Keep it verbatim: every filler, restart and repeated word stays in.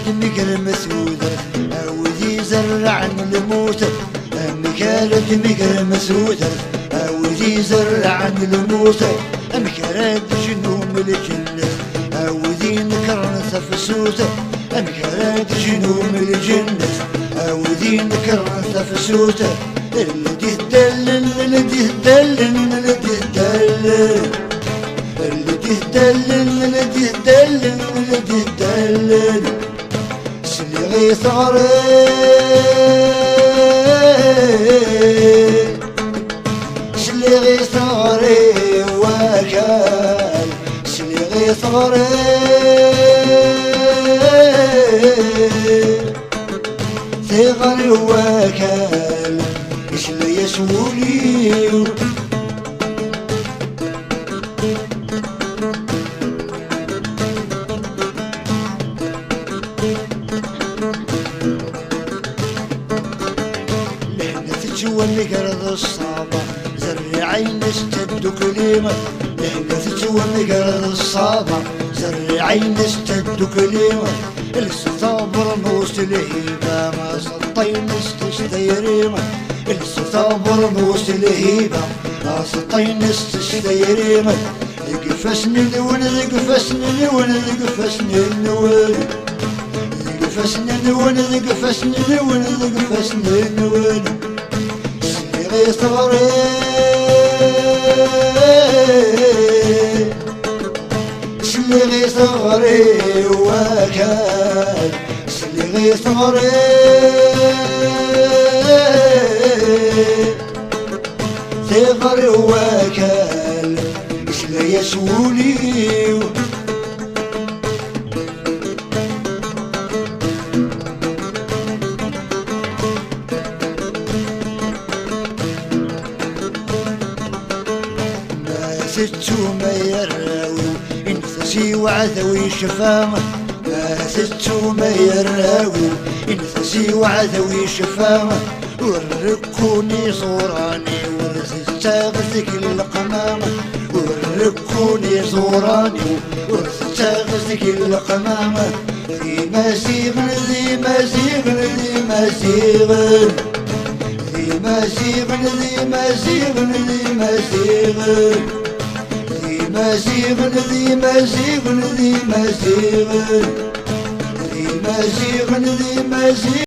Tmegrem tudert, a wid izerrɛen lmut. Amek ara tmegrem tudert, a wid izerrɛen lmut? Amek ara d-tejnum lǧennet, a wid inekren tafsut? Amek ara d-tejnum lǧennet, a wid inekren tafsut? Ldit allen, ldit allen, ldit allen. Ldit allen, ldit allen, ldit allen. Sliɣ i teɣri, sliɣ i teɣri wakal, sliɣ i teɣri, teɣri wakal, isla-yas wul-iw. Lehna tettwanger d ṣṣaba, zerriɛa-ines d tadukli. Lehna tettwanger d ṣṣaba, zerriɛa-ines d tadukli. Lset abernus lhiba, aseṭṭa-ines s tayri. Lset abernus lhiba, aseṭṭa-ines s tayri. Deg ifassen-nwen, deg ifassen-nwen, deg ifassen-nwen. Deg ifassen-nwen, deg ifassen-nwen, deg ifassen-nwen. Sliɣ i teɣri, sliɣ i teɣri wakal, sliɣ i teɣri, teɣri wakal, isla-yas wul-iw. Ma tettum ay arraw-iw, init-as i uɛdaw yecfa. Ma tettum ay arraw-iw, init-as i uɛdaw yecfa. Ur rekkun iẓuran-iw, ur tettaɣ deg leqma. Ur rekkun iẓuran-iw, ur tettaɣ deg leqma. D Imaziɣen, d Imaziɣen, d Imaziɣen. D Imaziɣen, d Imaziɣen, d Imaziɣen. D Imaziɣen, d Imaziɣen, d Imaziɣen. D Imaziɣen, d Imaziɣen.